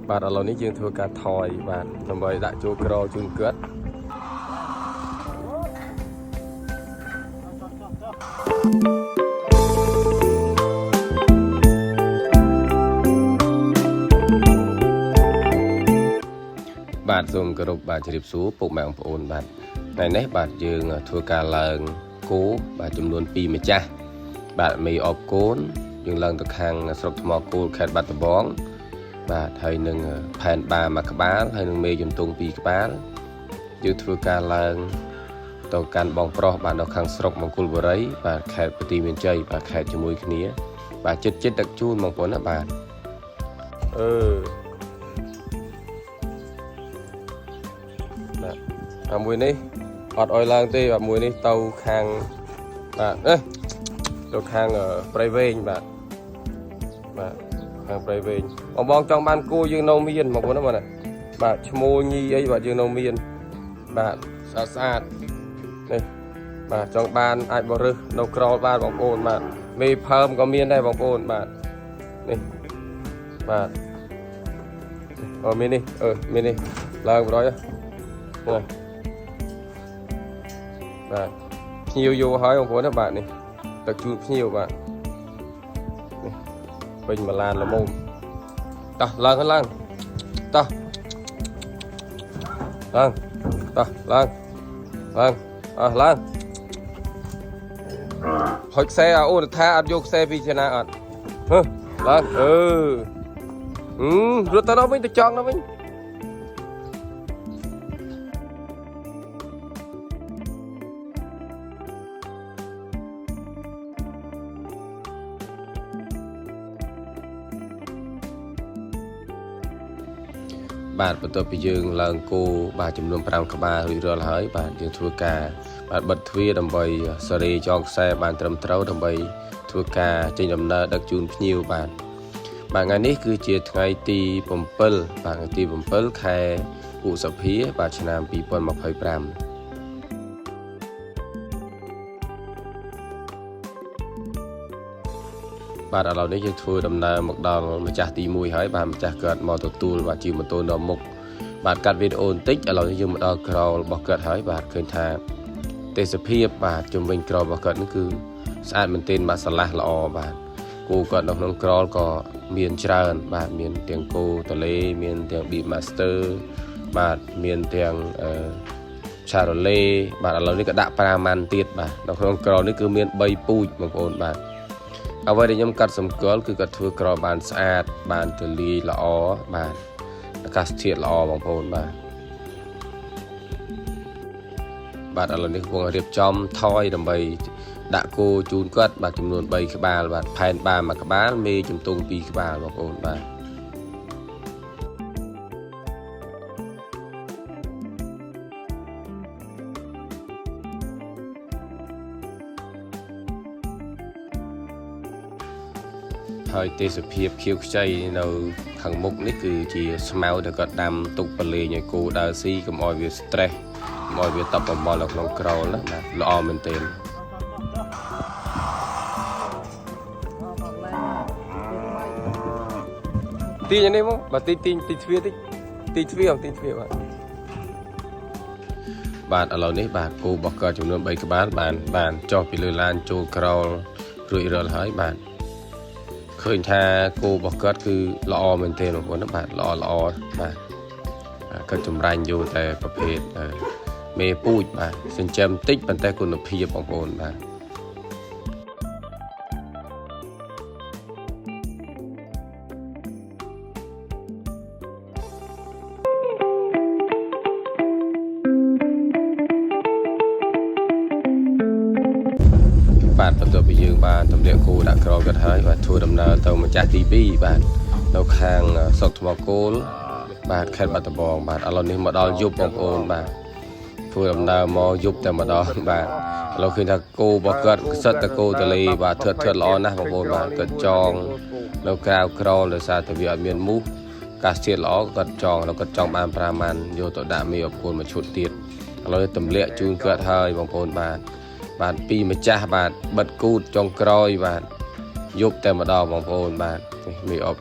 បាទឥឡូវនេះយើងធ្វើការថយបាទដើម្បីដាក់ចូលក្រជូនគាត់បាទសូមគោរពបាទជម្រាបសួរពុកម៉ែបងប្អូនបាទថ្ងៃនេះបាទយើងធ្វើការឡើងគោបាទចំនួន2ម្ចាស់បាទមេអបកូនយើងឡើងទៅខាងស្រុកថ្មគោលខេត្តបាត់ដំបងបាទហើយនឹងផែនបាមួយក្បាលហើយនឹងមេជំទង់ពីរក្បាលយើងធ្វើការឡើងទៅកាន់បងប្រុសបាទនៅខាងស្រុកមង្គលបុរីបាទខេត្តបន្ទាយមានជ័យបាទខេត្តជាមួយគ្នាបាទចិត្តចិត្តដឹកជូនបងប្អូនណាបាទអឺ បាទអាមួយនេះអត់អោយឡើងទេបាទមួយនេះទៅខាងបាទអេទៅខាងព្រៃវែងបាទបាទខាងព្រៃវែងបងបងចង់បានគោយើងនៅមានបងប្អូនណាបាទណាបាទឈ្មោះញីអីបាទយើងនៅមានបាទស្អាតស្អាតនេះបាទចង់បានអាចបរឹសនៅក្រោលបាទបងប្អូនបាទមេផើមក៏មានដែរបងប្អូនបាទនេះបាទអូមាននេះអឺមាននេះឡើង100ហ៎ នេះបាទភ្ញៀវយកហើយបងប្អូនណាបាទនេះទឹកជូនភ្ញៀវបាទនេះពេញមួយឡានល្មមតោះឡើងឡើងតោះឡើងតោះឡើងឡើងអស់ឡើងហុចខ្សែអូនថាអត់យកខ្សែពីឆណាអត់ហឺឡើងអឺហឹមរត់ទៅដល់វិញទៅចង់ដល់វិញ បាទបន្ទាប់ពីយើងឡើងគោបាទចំនួន5ក្បាលរួចរាល់ហើយបាទយើងធ្វើការបាទបិទទ្វារដើម្បីសេរីចងខ្សែបានត្រឹមត្រូវដើម្បីធ្វើការចេញដំណើរដឹកជូនភ្ញៀវបាទបាទថ្ងៃនេះគឺជាថ្ងៃទី7បាទថ្ងៃទី7ខែឧសភាបាទឆ្នាំ2025បាទឥឡូវនេះយើងធ្វើដំណើរមកដល់ម្ចាស់ទី1ហើយបាទម្ចាស់គាត់មកទទួលបាទជិះម៉ូតូដល់មុខបាទកាត់វីដេអូបន្តិចឥឡូវនេះយើងមកដល់ក្រោលរបស់គាត់ហើយបាទឃើញថាទេសភាពបាទជំវិញក្រោលរបស់គាត់នេះគឺស្អាតមែនទែនបាទស្រឡះល្អបាទគោគាត់នៅក្នុងក្រោលក៏មានច្រើនបាទមានទាំងគោតលេមានទាំង Beef Master បាទមានទាំងអឺ ឆារ៉ូឡេបាទឥឡូវនេះក៏ដាក់ប្រាម៉ាន់ទៀតបាទនៅក្នុងក្រោលនេះគឺមាន3ពូជបងប្អូនបាទ អ្វីដែលខ្ញុំកាត់សម្គាល់គឺគាត់ធ្វើក្របានស្អាតបានទលាយល្អបាទអាកាសធាតុល្អបងប្អូនបាទបាទឥឡូវនេះកំពុងរៀបចំថយដើម្បីដាក់គោជូនគាត់បាទចំនួន3ក្បាលបាទផែនបាមួយក្បាលមេជំទង់2ក្បាលបងប្អូនបាទហើយទេសភាពខៀវខ្ចីនៅខាងមុខនេះគឺជាស្មៅដែលគាត់ដាំទុកប្រឡែងឲ្យគោដើរស៊ីកុំឲ្យវា stress កុំឲ្យវាតបប្រមល់នៅក្នុងក្រោលណាបាទល្អមែនទែន ទាញនេះមកបាទទីទីទីទ្វារតិចទីទ្វារទីទ្វារបាទបាទឥឡូវនេះបាទគោរបស់គាត់ចំនួន3ក្បាលបានបានចុះពីលើឡានចូលក្រោលរួចរាល់ហើយបាទឃើញថាគោរបស់គាត់គឺល្អមែនទែនបងប្អូនណាបាទល្អល្អបាទគាត់ចម្រាញ់យកតែប្រភេទមេពូជបាទចិញ្ចឹមតិចប៉ុន្តែគុណភាពបងប្អូនបាទបាទបន្ទាប់ពីយើងបានទម្លាក់គោដាក់ក្រោលគាត់ហើយបាទធ្វើដំណើរទៅម្ចាស់ទី2បាទនៅខាងស្រុកថ្មគោលបាទខេត្តបាត់ដំបងបាទឥឡូវនេះមកដល់យប់បងប្អូនបាទធ្វើដំណើរមកយប់តែម្ដងបាទឥឡូវឃើញថាគោរបស់គាត់សិតតែគោតលេបាទធឿតធឿតល្អណាស់បងប្អូនបាទគាត់ចងនៅក្រៅក្រោលដោយសារតែវាអត់មានមូសកាសជាតិល្អគាត់ចងแล้วគាត់ចង់បាន5ម៉ាន់យកទៅដាក់មេអបគោលមួយឈុតទៀតឥឡូវទម្លាក់ជូនគាត់ហើយបងប្អូនបាទបាទពីម្ចាស់បាទបិទគូតចុងក្រោយបាទយប់តែម្ដងបងប្អូនបាទនេះមេអប